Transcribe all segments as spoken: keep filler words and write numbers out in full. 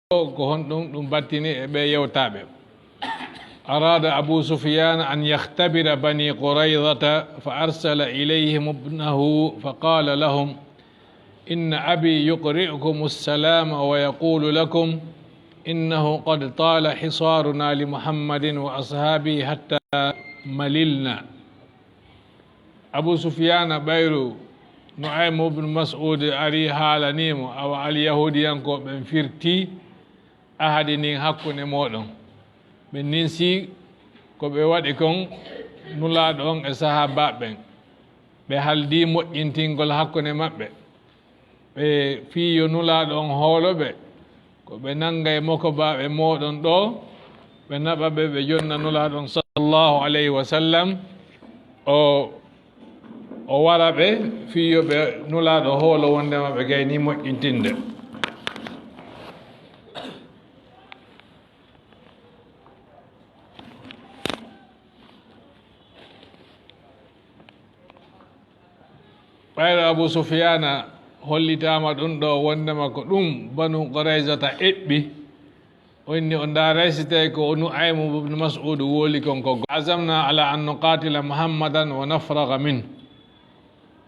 ko honɗum ɗum battini e ɓe yewtaaɓe. أراد أبو سفيان أن يختبر بني قريظة فأرسل إليهم ابنه فقال لهم: إن أبي يقرئكم السلام ويقول لكم: إنه قد طال حصارنا لمحمد وأصحابه حتى مللنا. Abu Sufyaana ɓayru Nu'aymu ibn Mas'ud ari haalanii mo, awa Alyahuudiyankooɓe ɓen firtii ahadi ndin hakkunde mooɗon. Ɓe ninsi ko ɓe waɗi kon Nulaaɗo on e sahaabaaɓe ɓen. Ɓe haldii moƴƴintingol hakkunde maɓɓe. Ɓe fii yo Nulaaɗo on hoolo ɓe, ko ɓe nannga e mokobaaɓe mooɗon ɗoo, ɓe naɓa ɓe, ɓe jonna Nulaaɗo on sallallahu alayhi wa sallam, o, o wara ɓe fii yo ɓe Nulaaɗo hoolo wonndema ɓe gaynii moƴƴintinde. Ɓayro Abu Sufyaana hollitaama ɗum ɗoo wonndema ko ɗum Banu Qurayzata eɓɓi, o inni o ndaaray si tawi ko Nu'aymu ibn Mas'ud woli kon ko go-, عزمنا على أن نقاتل محمدا ونفرغ منه،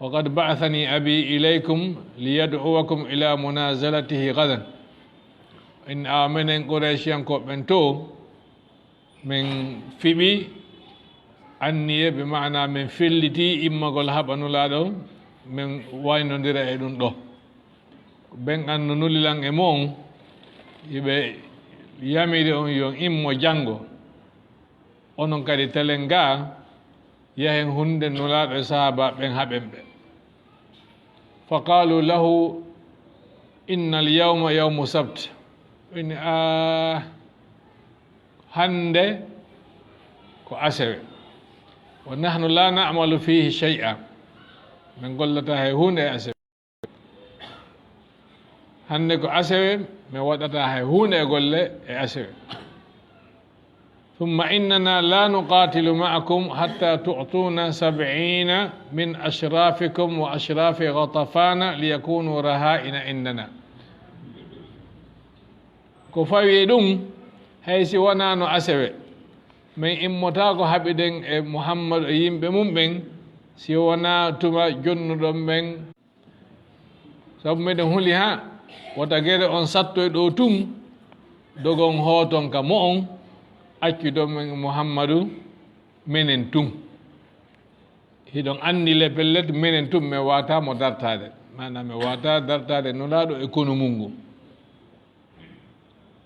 وقد بعثني أبي إليكم ليدعوكم إلى منازلته غدا. Inni awa menen Qurayshiyankooɓe ɓen to, men fiɓi anniye, bi maana men felliti immagol haɓa Nulaaɗo, men waynondira e ɗum ɗoo. Ɓen anno nulilan e mo'on, hiɓe yamiri on yo on immo janngo. Onon kadi telen gaa, yahen hunden Nulaaɗo e sahaabaaɓe ɓen haɓen ɓe. فقالوا له: إن اليوم يوم سبت. Ɓe inni, "Aa, hannde ko asewe. ونحن لا نعمل فيه شيئا." Min gollataa hay huunde e asewe. Hannde ko asewe, min waɗataa hay huunde e golle e asewe. ثم إننا لا نقاتل معكم حتى تعطونا سبعين من أشرافكم وأشراف غطفان ليكونوا رهائن عندنا. Ko fawi e ɗum, hay si wonaano asewe, min immotaako haɓiden e Muhammadu e yimɓe mum ɓen, si wonaa tuma jonnuɗon men. Sabu miɗen huli haa wota gere on sattoy ɗoo tun, dogon hooton ka mo'on, accudon men Muhammadu menen tun. Hiɗon anndi le pellet menen tun, men waawataa mo dartaade. Maanaam, men waawataa dartaade Nulaaɗo e konu mun ngun.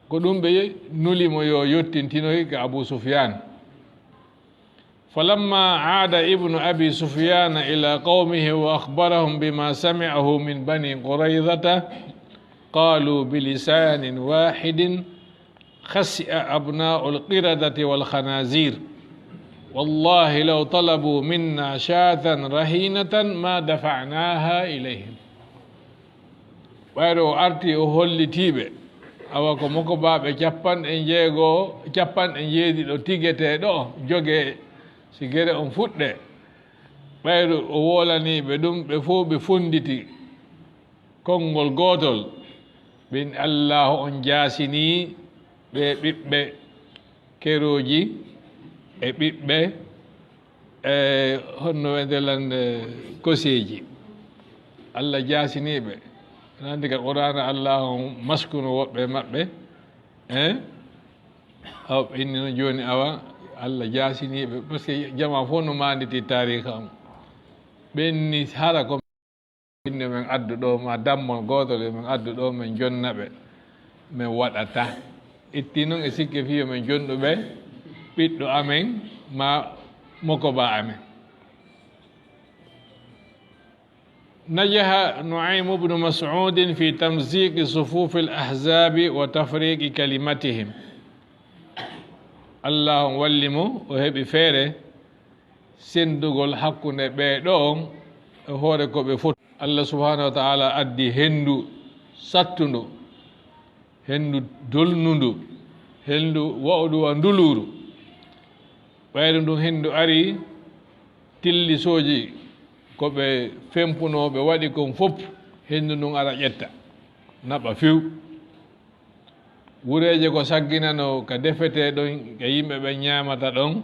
Ko ɗum ɓe nuli mo yo yottintinoy ka Abu Sufyaan. فلما عاد ابن أبي سفيان إلى قومه وأخبرهم بما سمعه من بني قريظة، قالوا بلسان واحد: خسئ أبناء القردة والخنازير، والله لو طلبوا منا شاة رهينة ما دفعناها إليهم. Ɓayro o arti, o hollitii ɓe, awa ko mokobaaɓe capanɗe njeego, capanɗe njeeɗiɗo tigetee ɗoo, jogee si gere on fuɗɗee. Ɓayro o woolanii ɓe ɗum, ɓe fow ɓe fonnditi konngol gootol. Ɓe inni, "Allaahu on jaasinii ɓe ɓiɓɓe kerooji e ɓiɓɓe, e honno wiyetee lan, e koseeji." Allah jaasinii ɓe. Nandi ka Qur'aana, Allaahu on maskuno woɓɓe e maɓɓe. Eh? Awa ɓe inni noon jooni, awa Allah jaasinii ɓe, parce que jamaa fof no maanditi taariika on. Ɓe inni hara ko inde men addu ɗo, ma dammol gootol yo men addu ɗo, men jonna ɓe, men waɗata. Itti noon e sikke fii yo men jonnu ɓe, ɓiɗɗo amen ma mokoba amen. نجح نعيم بن مسعود في تمزيق صفوف الأحزاب وتفريق كلمتهم. Allah on walli mo, o heɓi feere senndugol hakkunde ɓee ɗoo e hoore ko ɓe foti. Allah subhanahu wa ta'ala addi henndu sattundu, henndu dolnundu, henndu wa'udu wa nduluuru. Ɓayri ndun henndu ari, tillisooji ko ɓe fempunoo, ɓe waɗi kon fof, henndu ndun ara ƴetta, naɓa few. Wureeje ko sagginanoo ka defetee ɗon, ka yimɓe ɓen ñaamata ɗon,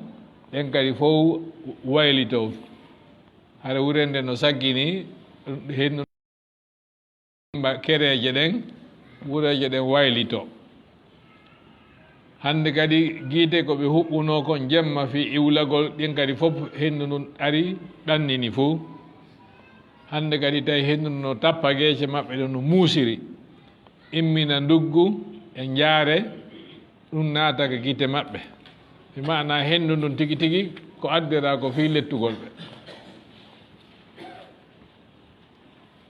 ɗen kadi fow waylitoo. Hara wurende no saggini, hendu mba kereeje ɗen, wureeje ɗen waylitoo. Hannde kadi giite ko ɓe huɓɓunoo kon jemma fii iwlagol, ɗin kadi fof hendu ndun ari ɗannini fow. Hannde kadi tawi hendu ndun no tappa geece maɓɓe ɗon no muusiri. Immina nduggu e njaare, ɗum naata ka gite maɓɓe. Bi maana hendu ndun tigi tigi ko addiraa ko fii lettugol ɓe.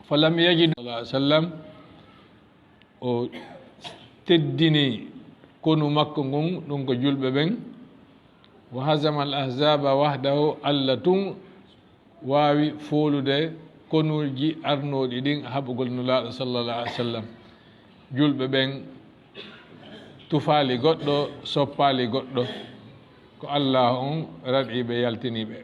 Falam yajid, sallallahu alaihi wasallam, o teddini konu makko ngun, ɗum ko julɓe ɓen. Wa hazama al ahzaba wahdahu, Alla tun waawi foolude konuuji arnooɗi ɗin haɓugol Nulaaɗo sallallahu alaihi wasallam. Julɓe ɓen tufaali goɗɗo, soppaali goɗɗo, ko Alla on raɗi ɓe, yaltini ɓe.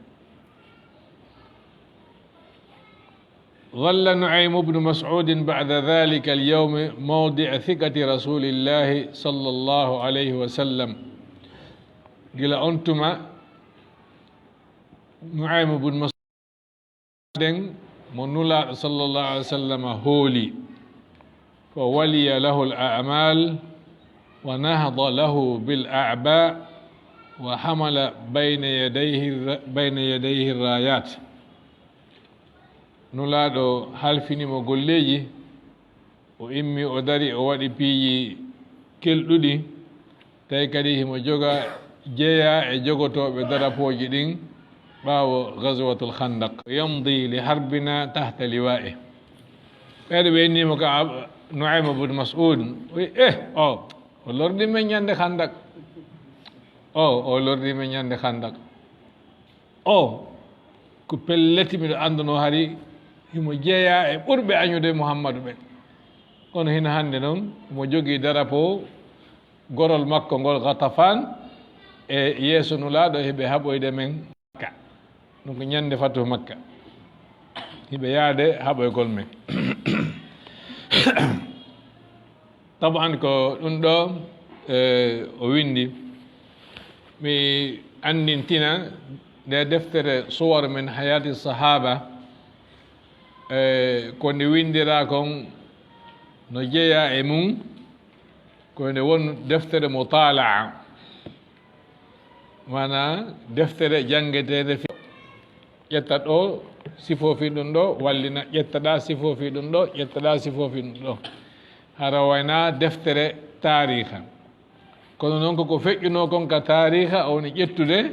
ظل نعيم بن مسعود بعد ذلك اليوم موضع ثقة رسول الله صلى الله عليه وسلم. Gila on tuma, Nu'aymu bun Mas'ud ɗen mo Nulaaɗo sallallahu alaihi wasallam hooli, ko waliya lahu al-a'mal wa nahada lahu bil a'ba wa hamala bayna yadayhi, bayna yadayhi rayat. Nulaaɗo halfini mo golleeji, o immi, o dari, o waɗi piiji kelɗuɗi, tawi kadi himo joga, jeyaa e jogotooɓe darapooji ɗin ɓaawo Ghazwatul Khandaq. Yamdi li harbina tahta liwa'i. Ɓeeɗo ɓe innimo ka Ab-, Nu'ayma bun Mas'ud. O wi, "Eh, o, o lordi men ñande Khandaq. O, o lordi men ñande Khandaq." O, ko pelleti miɗo annduno hari himo jeyaa e ɓurɓe añude Muhammadu ɓen. Kono hino hannde non, himo jogii darapo gorol makko ngol Ghatafan e yeeso Nulaaɗo, hiɓe haɓoyde men Makka. Ɗum ko ñande fatu Makka. Hiɓe yaade haɓoygol men. Taban ko ɗum ɗo, eh, o windi. Mi anndintina nde deftere Suwar min Hayati Sahaba, eh, ko nde windiraa kon no jeyaa e mum, ko nde won deftere mutalaa. Maanaa deftere janngeteende fi-, ƴetta ɗo sifoo fii ɗum ɗo, wallina, ƴetta ɗa sifoo fii ɗum ɗo, ƴetta ɗa sifoo fii ɗum ɗo. Hara waynaa deftere taariiha. Kono non ko ko feƴƴunoo kon ka taariiha, o woni ƴettude,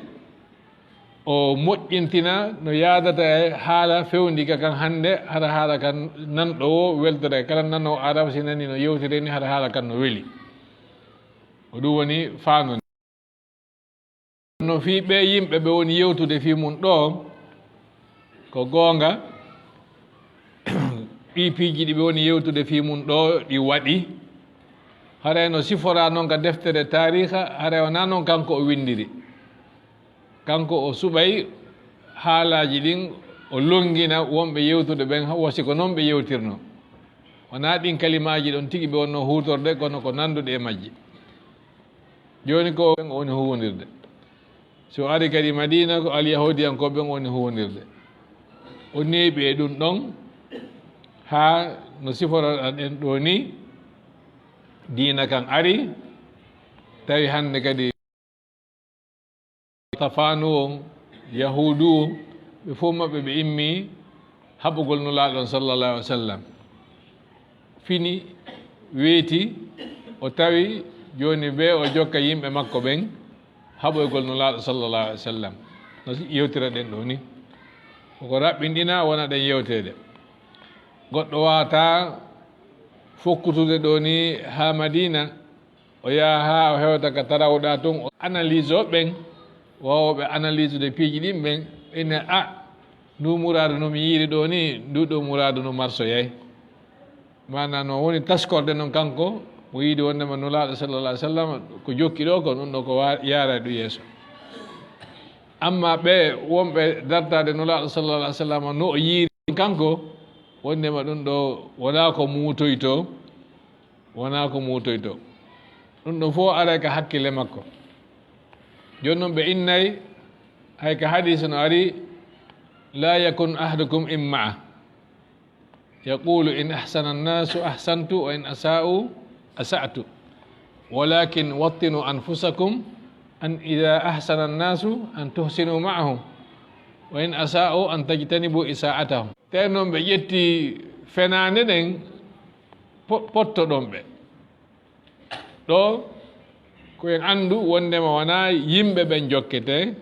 o moƴƴintina no yaadata e haala fewndi ka kan hannde, hara haala kan nanɗo o weltora e kala nanoowo arab si nani no yewtire ni, hara haala kan no weli. Ko ɗum woni faandu. No fii ɓee yimɓe ɓe woni yewtude fii mun ɗoo, ko goonga, ɗii piiji ɗi ɓe woni yewtude fii mun ɗoo, ɗi waɗi. Haray no siforaa non ka deftere taariiha, haray wonaa non kanko o winndiri. Kanko o suɓay haalaaji ɗin, o lonngina wonɓe yewtude ɓen, wasi ko non ɓe yewtirnoo. Wonaa ɗin kalimaaji ɗon tigi ɓe wonnoo huutorde, kono ko nannduɗe e majji. Jooni ko ɓen o woni huuwondirde. Si o ari kadi Madiina, ko alyahuudiyankooɓe ɓen o woni huuwondirde. O neeɓi e ɗum ɗon, haa no siforaɗen ɗoo ni, diina kan ari, tawi hannde kadi Tafaanu on, Yahuudu on, ɓe fof maɓɓe ɓe immi haɓugol Nulaaɗo on sallallahu alaihi wa sallam. Fini, weeti, o tawi jooni ɓe o jokka yimɓe makko ɓen haɓoygol Nulaaɗo sallallahu alaihi wa sallam. No si-, yewtiraɗen ɗoo ni. Ko ko raɓɓinɗina wona ɗen yewteede. Goɗɗo waawataa fokkutude ɗoo ni haa Madiina, o yaha haa o hewta ka tarawɗa tun, o analyse o ɓen, waawooɓe analysude piiji ɗin ɓen, ɓe ina, "A, ndu muraadu no mi yiiri ɗoo ni, ndu ɗoo muraadu no marsoyay." Maanaa no woni taskorde non kanko, o yiide wondema Nulaaɗo sallallahu alaihi wa sallam ko jokki ɗoo ko, ɗum ɗoo ko wa-, yaara ɗum yeeso. Amma ɓe wonɓe dartaade Nulaaɗo sallallahu alaihi wa sallam no o yiiri kanko, wondema ɗum ɗoo wonaa ko muutoytoo, wonaa ko muutoytoo. Ɗum ɗum fof aray ka hakkille makko. Jooni noon ɓe innay, hay ka hadiis no ari, "La yakun ahadukum imma'a." Yaqulu, "In ahsana an-nasu ahsantu, wa in asa'u asa'tu. Walakin wattinu anfusakum an idha ahsana an-nasu an tuhsinu ma'ahum, wa in asa'u an tajtanibu isa'atahum." Tawi noon ɓe ƴetti fenaande nden, po-, pottoɗon ɓe. Ɗo, ko en anndu wonndema wonaa yimɓe ɓen jokkete,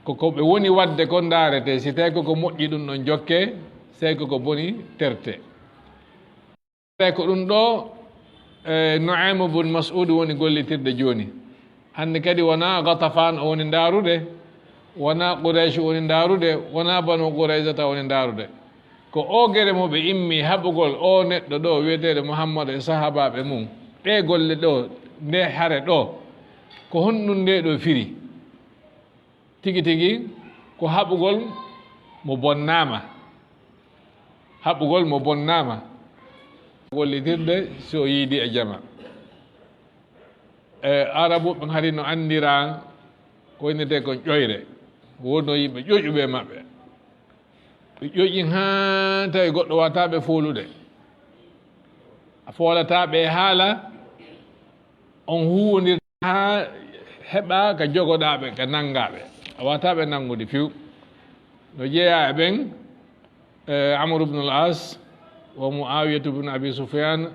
ko ko ɓe woni waɗde kon ndaarete, si tawi ko ko moƴƴi ɗum ɗon jokke, si tawi ko ko boni terte. Tawi ko ɗum ɗo, e, Nu'aymu bun Mas'ud woni gollitirde jooni. Hannde kadi wonaa Ghatafan o woni ndaarude, wonaa Quraysh woni ndaarude, wonaa Banu Qurayzata woni ndaarude. Ko oo gere mo ɓe immi haɓugol oo neɗɗo ɗo wiyeteeɗo Muhammadu e sahaabaaɓe mum, ɗee golle ɗo, nde hare ɗo, ko honɗum nde ɗo firi? Tigi tigi ko haɓugol mo bonnaama. Haɓugol mo bonnaama. Gollitirde si o yiidi e jama. E Arabu ɓen hari no anndiraa ko innetee kon ƴoyre. Wonno yimɓe ƴoƴuɓe e maɓɓe. Ɓe ƴoƴi haa tawi goɗɗo waawataa ɓe foolude. A foolataa ɓe e haala, on huuwondirtaa haa heɓaa ka jogoɗaa ɓe, ka nanngaa ɓe. A waawataa ɓe nanngude few. No jeyaa e ɓen, eh, Amr ibn al-As wa Muawiyatu ibn Abi Sufyan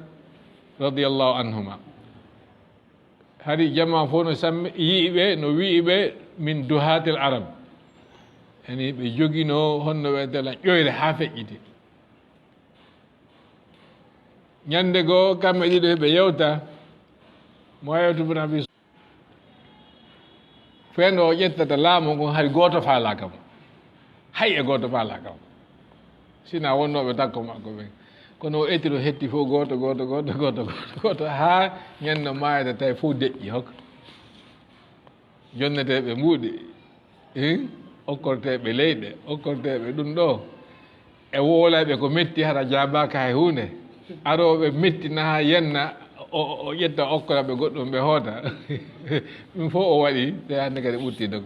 radiyallahu anhuma. Hari jamaa fof no sammi, yi'i ɓe, no wi'i ɓe, "Min duhaatil Arab." Yani, ɓe joginoo honno wi'etee lan ƴoyre haa feƴƴiti. Ñannde goo, kamɓe ɗiɗo ɓe yewta, Muawiyatu bun Abi Sufyaan, feen o ƴettata laamu ngun, hari gooto faalaaka mo. Hay e gooto faalaaka mo. Sinaa wonnooɓe takko makko ɓen. Kono o eti no hetti fof gooto, gooto, gooto, haa ñande maayata tawi fof deƴƴi hok. Jonneteeɓe mbuuɗi, hin, okkorteeɓe leyɗe, okkorteeɓe ɗum ɗo. E wowlayɓe ko metti, hara jaabaaka hay huunde. Arooɓe metti na haa yenna, o, o, o ƴetta okkora ɓe goɗɗum ɓe hoota. Ɗum fof o waɗi, tawi hannde kadi ɓurti ɗon.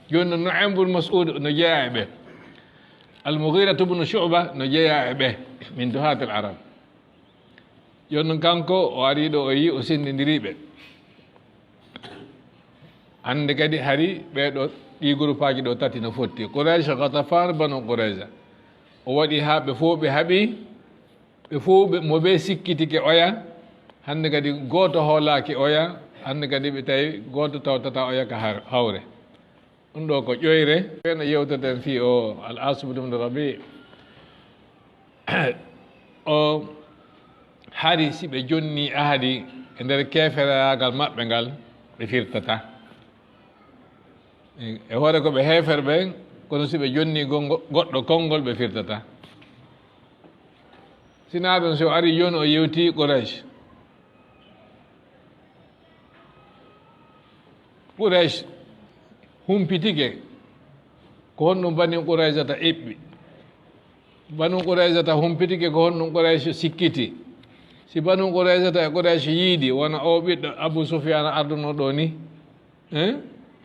Jooni noon, Nu'aym bun Mas'ud no jeyaa e ɓe. Al-Mughiratu bnu Shu'ba no jeyaa e ɓe, min duhaatil Arab. Jooni noon, kanko o arii ɗo, o yii, o senndindirii ɓe. Hannde kadi hari ɓee ɗo, ɗii gurupaaji ɗo tati no fotti. Quraysh, Ghatafan, Banu Qurayza. O waɗi haa ɓe fof ɓe haɓi, ɓe fof ɓe, mo ɓe sikkitike oya. Hannde kadi gooto hoolaaki oya. Hannde kadi ɓe tawi gooto tawtata oya ka har-, hawre. Ɗum ɗo ko ƴoyre. Ɓe no yewteten fii o Al-As ibn Rabi. O hari si ɓe jonni ahadi e nder keeferaagal maɓɓe ngal, ɓe firtata. E hoore ko ɓe heeferɓe, kono si ɓe jonni go-, goɗɗo konngol, ɓe firtata. Sinaa ɗum, si o ari jooni o yewti Quraysh. Quraysh humpitike ko honɗum Bani Qurayzata eɓɓi. Banu Qurayzata humpitike ko honɗum Quraysh sikkiti. Si Banu Qurayzata e Quraysh yiidi, wona o ɓiɗɗo Abu Sufyaan arduno ɗo ni, eh?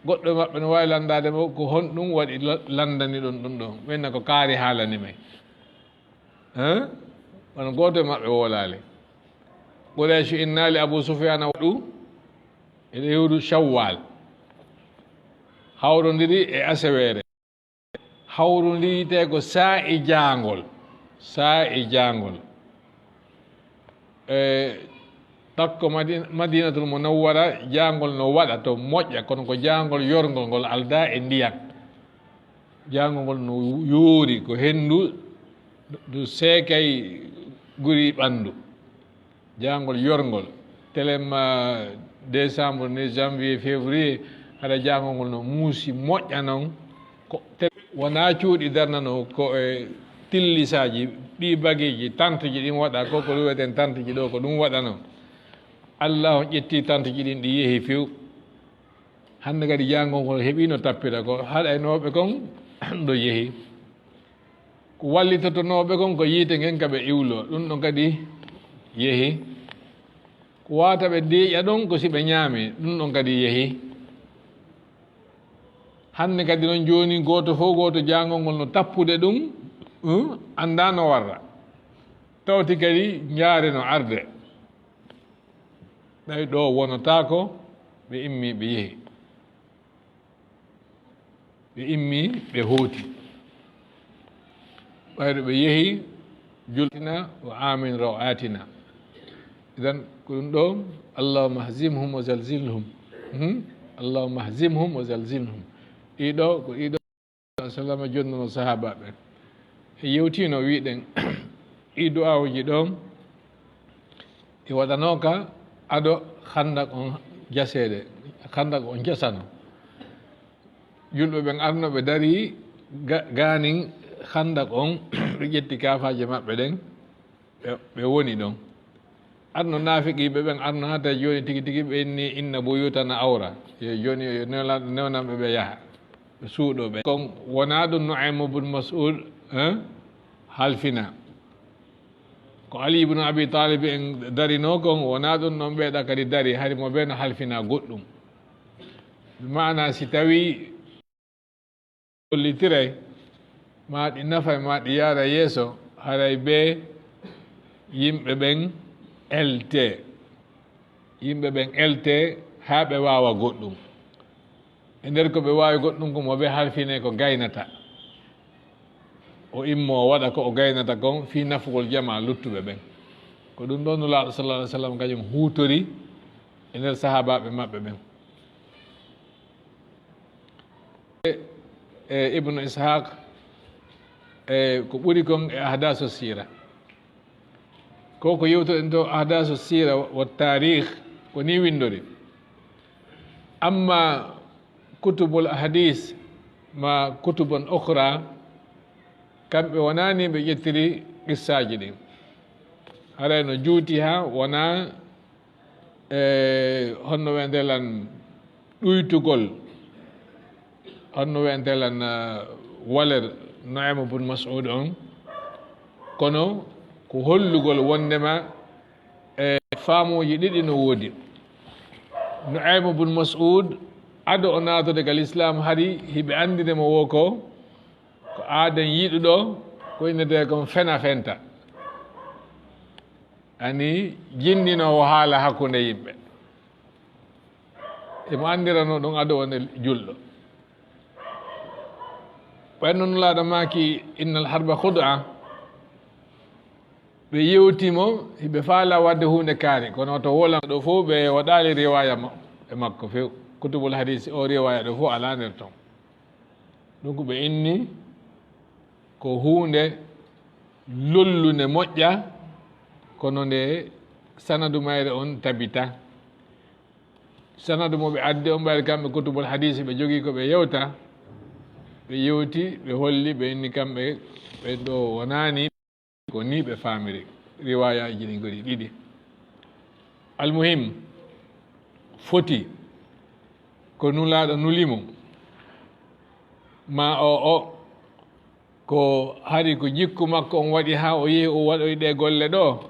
Goɗɗo e maɓɓe no waawi lanndaade mo ko honɗum waɗi la-, lanndani ɗum ɗum ɗo. Min ko kaari haalani men. Hein? Kono gooto e maɓɓe wowlaali. Quraysh innaali Abu Sufyaan waɗu e lewru Shawwal. Hawrondiri e aseweere. Hawrondiri te ko saa'i jaangol. Saa'i jaangol. E takko Madi-, Madinatul Munawwara, jaangol no waɗa to moƴƴa, kono ko jaangol yorngol, ngol aldaa e ndiyan. Jaangol ngol no yoori, ko henndu ndu seekay guri ɓanndu. Jaangol yorngol, telemma décembre ni, janvier, février, hara jaangol ngol no muusi moƴƴa non. Ko te-, wonaa cuuɗi darnanoo, ko e tillisaaji, ɗi bageeji, tanteji ɗin waɗa, ko ko luweten tanteji ɗo, ko ɗum waɗanoo. Allah on ƴetti tanteji ɗin, ɗi yehi few. Hannde kadi jaangol ngol heɓii no tappira, ko haɗaynooɓe kon ɗo yehi. Ko wallitotonooɓe kon ko yiite ngen ka ɓe iwloo, ɗum ɗon kadi yehi. Ko Wata ɓe deeƴa ɗon ko si ɓe ñaami ɗum ɗon kadi yehi. Hannde kadi noon jooni gooto fof gooto jaangol ngol no tappude ɗum, hmm, annda no warra. Tawti kadi njaare no arde. Ɓay ɗo wonotaako, ɓe immi ɓe yehi. Ɓe immi ɓe hooti. Ɓayɗo ɓe yehi jultina wa amin raw atina. Idan ko ɗum ɗo, allahumma hzimhum wa zalzilhum. Hmm? Allahumma hzimhum wa zalzilhum. Ɗiɗo ko ɗiɗo sallama jonnuno sahabaɓe. E yewtino wiɗen ɗi du'awuji ɗo e waɗanooka ado handak on jaseede, handak on jasano. Julɓe ɓen arno ɓe dari ga-, gaanin handak on, ɓe ƴetti kafaaje maɓɓe ɗen, ɓe, ɓe woni ɗon. Arno naafiqiiɓe ɓen arno haa tawi jooni tigi tigi ɓe inni inna buyutana awra. Yo jooni yo newla-, newnanɓe ɓe yaha. Ɓe suuɗo ɓe. Kon wonaa ɗum Nu'aymu bun Mas'ud, hein? Halfina. Ko Ali ibn Abi Talib en darinoo kon, wonaa ɗum ɗon ɓeeɗa kadi dari, hari mo ɓe no halfina goɗɗum. Maana si tawi hollitiray, ma ɗi nafay, ma ɗi yaara yeeso, haray ɓe yimɓe ɓen elte. Yimɓe ɓen elte haa ɓe waawa goɗɗum. E nder ko ɓe waawi goɗɗum ko mo ɓe halfine ko gaynata. O immo o waɗa ko o gaynata kon fii nafugol jamaa luttuɓe ɓen. Ko ɗum ɗon Nulaaɗo sallallahu alaihi wasallam kañum huutori e nder sahaabaaɓe maɓɓe ɓen. E, e Ibnu Ishaq, e ko ɓuri kon e Ahdasu Sira. Ko ko yewtoɗen to Ahdasu Sira wa Tarikh, ko ni windori. Amma kutubul hadis ma kutubun ukhra, kamɓe wonani ɓe ƴettiri qissaaji ɗin. Haray no juuti ha wona, e, honno wi'antelan ɗuytugol, honno wi'antelan, eh, waler Nu'aymu bun Mas'ud on, kono ko hollugol wondema, e, faamuuji ɗiɗi no woodi. Nu'aymu bun Mas'ud, ado o naatode ka Lislaam, hari hiɓe anndine mo wo ko, ko aaden yiɗuɗo, ko innetee kon fena fenta. Ani jinnoowo haala hakkunde yimɓe. Emo anndirano ɗum ado wonde julɗo. Ɓay no Nulaaɗo maaki, "Innal harba khud'a." Ɓe yewti mo, hiɓe faala wadde huunde kaari, kono to wolan ɗo fof ɓe waɗaali riwaaya ma-, e makko few. Kutubul hadis o riwaaya ɗo fof alaa nder ton. Donc ɓe inni ko huunde lollunde moƴƴa, kono nde sanadu mayre on tabita. Sanadu mo ɓe addi on ɓayri kamɓe kutubul hadisi ɓe jogii ko ɓe yewta, ɓe yewti, ɓe holli, ɓe inni kamɓe ɓe ɗo wonaani. Ko ni ɓe faamiri riwaayaaji ɗin kadi ɗiɗi. Almuhim, foti ko Nulaaɗo nuli mo, ma o, o, ko hari ko jikku makko on waɗi haa o yehi o waɗoyi ɗe golle ɗo,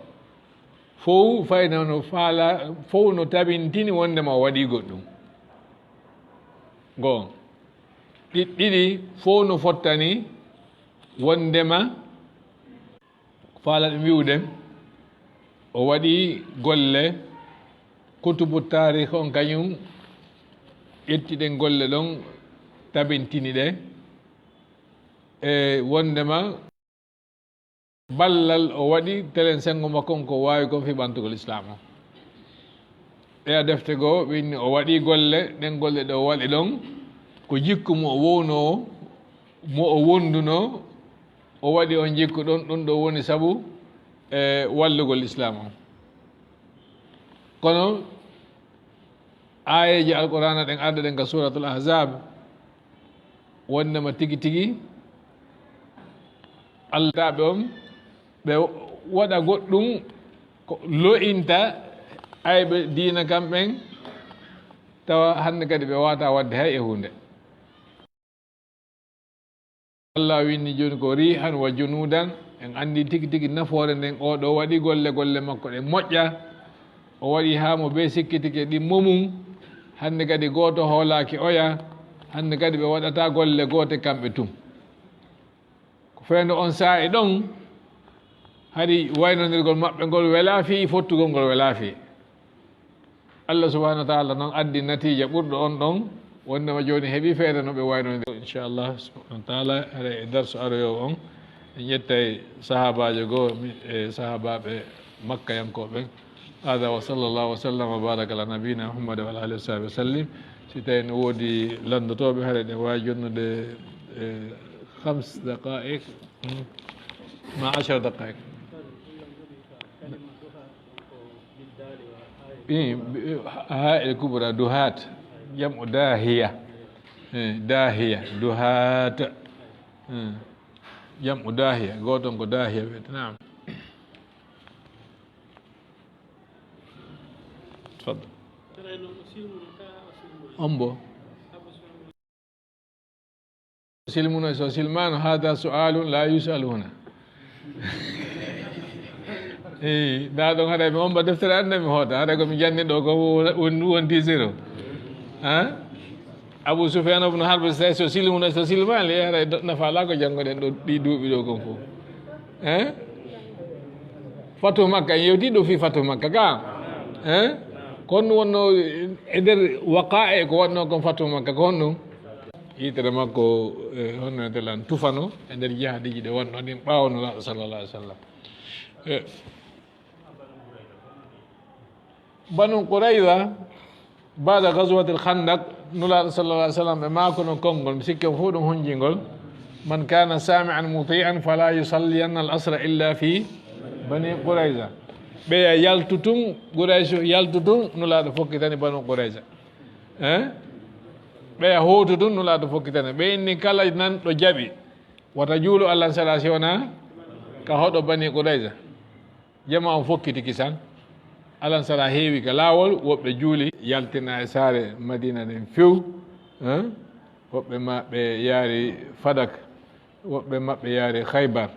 fow fayna no faala, fow no tabintini wondema o waɗi goɗɗum. Goo. Ɗi-, ɗiɗi fow no fottani wondema Faalaɗo wi'ude, o waɗi golle kutubu taarih on, kañum ƴetti ɗen golle ɗon, tabintini ɗe, e wondema ballal o waɗi telen senngo makko on ko waawi kon fii ɓantugol Islaam on. Ɗeya defte goo, ɓe inni o waɗi golle, ɗen golle ɗe o waɗi ɗon, ko jikku mo o wownoo, mo o wondunoo, o waɗi on jikku ɗon, ɗum ɗo woni sabu, e, wallugol Islaam on. Kono aayeeje Alqur'aana ɗen arɗe ɗen ka Suuratul Ahzaab, wondema tigi tigi Allaaɓe on, ɓe waɗa goɗɗum ko lo'inta ayɓe diina kamɓen, tawa hannde kadi ɓe waata waɗde hay e huunde. Allah winni jooni ko riihan wa junuudan, en anndi tigi tigi nafoore nden, oo ɗo waɗi golle, golle makko ɗe moƴƴa, O waɗi haa mo bee sikkitike ɗimmo mum. Hannde kadi gooto hoolaaki oya. Hannde kadi ɓe waɗataa golle goote kamɓe tun. Ko fewndo on saa'i ɗon, hari waynondirgol maɓɓe ngol welaa fii, fottugol ngol welaa fii. Allah subhanahu wa ta'ala non addi natiija ɓurɗo on ɗon, wondema jooni heɓi feere no ɓe waynondiri. Inchallah subhanahu wa ta'ala, haray e darsu aroyo on, en ƴettay sahaabaajo goo, mi-, e sahaabaaɓe Makkayankooɓe. Hada wa sallallahu wa sallam wa baraka ala nabiyina Muhammad wa ala alihi wa sahbihi wa sallim. Si tawi no woodi lanndotooɓe, haray ɗen waawi jonnude, e, khams daqa'iq, hmm, ma ashar daqa'iq. I, bi-, ha, e kubra duhat, jam'u dahiya. Eh, dahiya, duhat. Eh, jam'u dahiya, gooto on ko dahiya wiyete. Naam. Tfaddal. On bo. Silmuno, so silmaano, hada su'alun la yus'alu huna. Eyi, ndaa ɗon haɗa mi omba deftere annda mi hoota, haɗa ko mi janni ɗo ko won-, won-, wonti zéro. Hein? Abu Sufyan ibn Harb, so, so silmuno, so silmaali, haɗa do-, nafa alaa ko janngoɗen ɗo ɗi duuɓi ɗo kon fof. Hein? Fatu Makka, en yewti ɗo fii Fatu Makka ka. Hein? Ko honno wonno e nder waqaa'e ko waɗno kon Fatu Makka, ko honɗum? Yitere makko, eh, honno wiyete lan, tufano e nder jihaadiji ɗi wonno ɗin ɓaawo Nulaaɗo sallallahu alaihi wasallam. Eh, Banu Qurayza, ba'da ghazwatil Khandaq, Nulaaɗo sallallahu alaihi wasallam ɓe maakuno konngol, mi sikki on fof ɗum hunjingol, "Man kana sami'an muti'an fala yusalliyanna al-asra illa fi Bani Qurayza." Ɓeya yaltu tun, Quraysh yaltu tun, Nulaaɗo fokkitani Banu Qurayza. Eh? Ɓeya hootu tun, Nulaaɗo fokkitani. Ɓe inni kala nanɗo jaɓi, wata juulu Allah sala si wona ka hoɗo Bani Qurayza. Jama on fokkiti kisan. Alan sala heewi ka laawol, woɓɓe juuli, yaltina e saare Madina nden few, hein? Woɓɓe maɓɓe yaari Fadak, woɓɓe maɓɓe yaari Khaybar,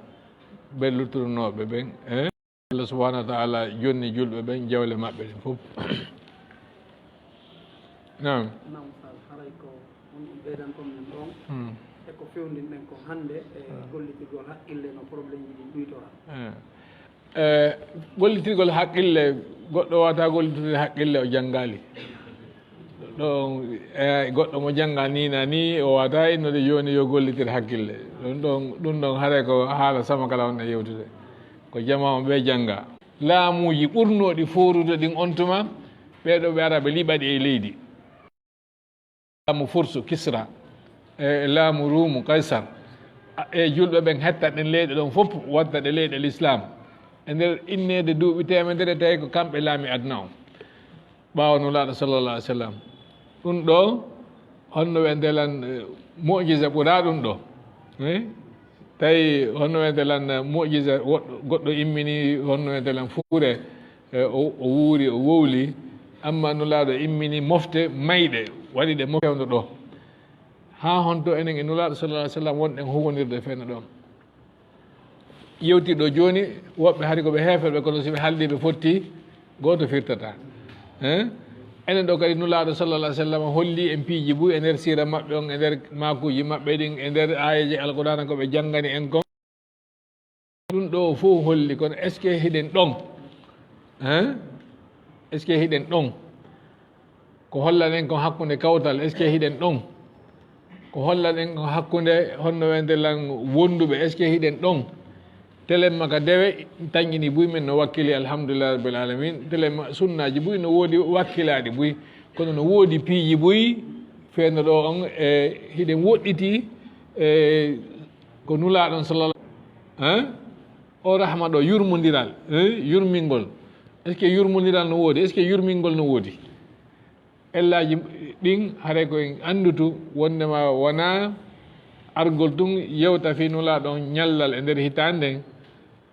ɓe luttunooɓe ɓen, hein? Allah subhanahu wa ta'ala jonni julɓe ɓen jawle maɓɓe ɗen fof. Naam. Naam, Ustaz, haray ko on ɗum ɓeydan kon men ɗon. Hmm. E ko fewndinɗen kon hannde e gollitirgol haqqille no problémeji ɗin ɗuytora. Eh. Eh, gollitirgol haqqille, goɗɗo wata gollitirde haqqille o janngaali. Ɗo, eh, goɗɗo mo jannga ni na ni, o wata innode jooni yo gollitir haqqille. Ɗum ɗon, ɗum ɗon haray ko haala sama kala on e yewtude. Ko jama on ɓe jannga. Laamuuji ɓurnooɗi foorude ɗin on tuma, ɓee ɗoo ɓe ara ɓe liɓa ɗi e leydi. Laamu Fursu, Kisra, e laamu Ruumu, Kaysar, a, e julɓe ɓen hetta ɗen leyɗe ɗon fof, wadda ɗe leyɗe Lislaam. E nder inneede duuɓi teemedere, tawi ko kamɓe laami aduna on. Ɓaawo Nulaaɗo sallallahu alaihi wasallam. Ɗum ɗo, honno wiyete lan, eh, mu'jiza ɓuraa ɗum ɗo? Eh? Tawi honno wiyete lan, eh, mu'jiza woɗɗo, goɗɗo immini, honno wiyete lan fuure, eh, o, o wuuri, o wowli, amma Nulaaɗo immini mofte mayɗe, waɗi ɗe mofte fewndo ɗo. Haa honto enen e Nulaaɗo sallallahu alaihi wasallam wonɗen huwondirde fewndo ɗon? Yewti ɗo jooni, woɓɓe hari ko ɓe heeferɓe, kono si ɓe haaldi ɓe fotti, gooto firtata. Hein? Enen ɗo kadi Nulaaɗo sallallahu alaihi wasallam holli en piiji buy e nder siira maɓɓe on, e nder maakuuji maɓɓe ɗin, e nder aayeeje Alqur'aana ko ɓe janngani en kon. Ɗum ɗo fof holli, kono est-ce que hiɗen ɗon? Hein? Est-ce que hiɗen ɗon? Ko hollan en kon hakkunde kawtal, est-ce que hiɗen ɗon? Ko hollan en kon hakkunde honno wiyete lan wonduɓe, est-ce que hiɗen ɗon? Telemma ka dewe, tanƴini buy men no wakkili, alhamdulillahi rabbil alamin. Telemma sunnaaji buy no woodi wakkilaaɗi buy, kono no woodi piiji buy, fewndo ɗo on, e hiɗen woɗɗiti, e ko Nulaaɗo on sallallahu, hein? O rahma ɗo, yurmondiral, hein? Yurmingol. Est-ce que yurmondiral no woodi? Est-ce que yurmingol no woodi? Ellaaji ɗin, haray ko en anndutu wondema wonaa argol tun yewta fii Nulaaɗo on ñallal e nder hitaande nden.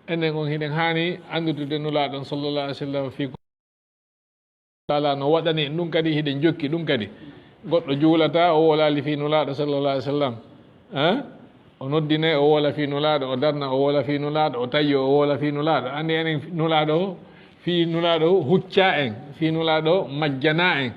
Enen on hiɗen haani anndutude Nulaaɗo on sallallahu alaihi wasallam fii ko Taala no waɗani en ɗum kadi, hiɗen jokki ɗum kadi. Goɗɗo juulata, o wowlaali fii Nulaaɗo sallallahu alaihi wasallam. Hein? O noddine, o wowla fii Nulaaɗo, o darna, o wowla fii Nulaaɗo, o tayyo, o wowla fii Nulaaɗo. Anndi enen Nulaaɗo o, Fii Nulaaɗo huccaa en, fii Nulaaɗo majjanaa en.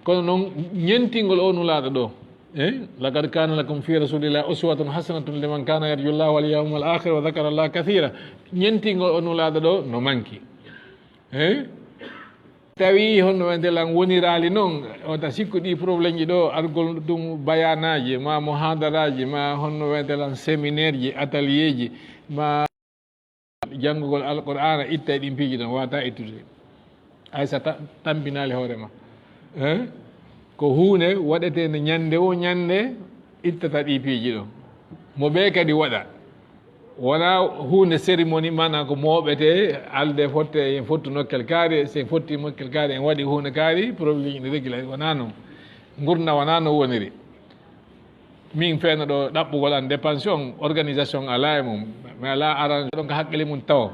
Kono noon, ñentingol oo Nulaaɗo ɗoo, eh? "Laqad kaana lakum fii rasuulillaahi uswatun hasanatun liman kaana yarjullaaha wal yawmal aakhira wa dhakara Llaaha kathiira." Ñentingol oo Nulaaɗo ɗoo no manki. Eh? Tawi honno wiyetee lan woniraali noon, wota sikku ɗii problème ji ɗoo, argol ɗum bayaanaaji, ma muhaadaraaji, ma honno wiyetee lan séminaire ji, atelier ji, ma janngugol Alqur'aana, itta e ɗin piiji ɗon, waata ittude. Hay so ta-, tampinaali hoore ma. Eh? Ko huunde waɗeteende ñannde woo ñannde, ittata ɗii piiji ɗon. Mo ɓee kadi waɗa. Wonaa huunde cérémonie, maanaa ko mooɓetee, alde fotte, en fottu nokkel kaari, si en fotti nokkel kaari, en waɗi huunde kaari, problème ine régler. Wonaa noon. Ngurndan wonaa no woniri. Min feewno ɗoo ɗaɓɓugol an dépense on, organisation alaa e mum. Mi alaa arrangé ɗon ko hakkille mum tawo.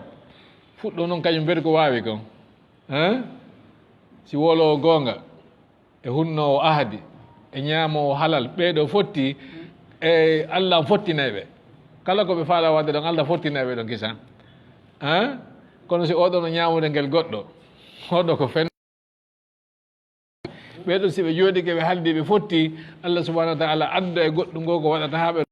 Fuɗɗo noon kañum mbeɗa ko waawi kon. Hein? Si woloowo goonga, e hunnoowo ahadi, e ñaamoowo halal, ɓee ɗoo fotti, e Allah on fottinay ɓe. Kala ko ɓe faalaa waɗde ɗon, Allah fottinay ɓe ɗon kisan. Hein? Kono si oo ɗoo no ñaamude ngel goɗɗo, oo ɗoo ko fen. Ɓee ɗoo si ɓe jooɗike, ɓe haaldi, ɓe fotti, Allah subhanahu wa ta'ala adda e goɗɗum ngoo ko waɗata haa ɓe